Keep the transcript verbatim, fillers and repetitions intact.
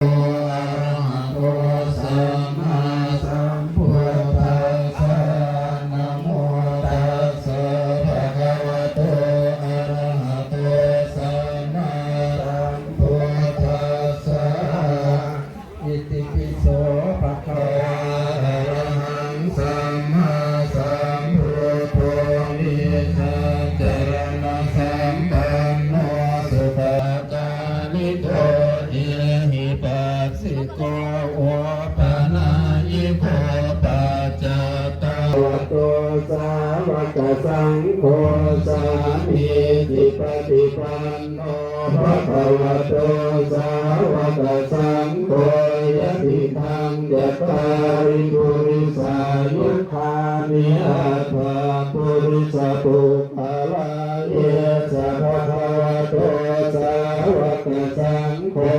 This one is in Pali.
arahato sammāsambuddhassa. Namo tassa bhagavato arahato sammāsambuddhassa. Itipi so bhagavā arahaṃ sammāsambuddho vijjācaraṇasampanno sukhācārito ehipassiko opanayiko paccattaṃ bhagavato sāvakasaṅgho sāmīcipaṭipanno bhagavato sāvakasaṅgho yadidaṃ cattāri purisayugāni aṭṭha purisapuggalā esa bhagavato sāvakasaṅgho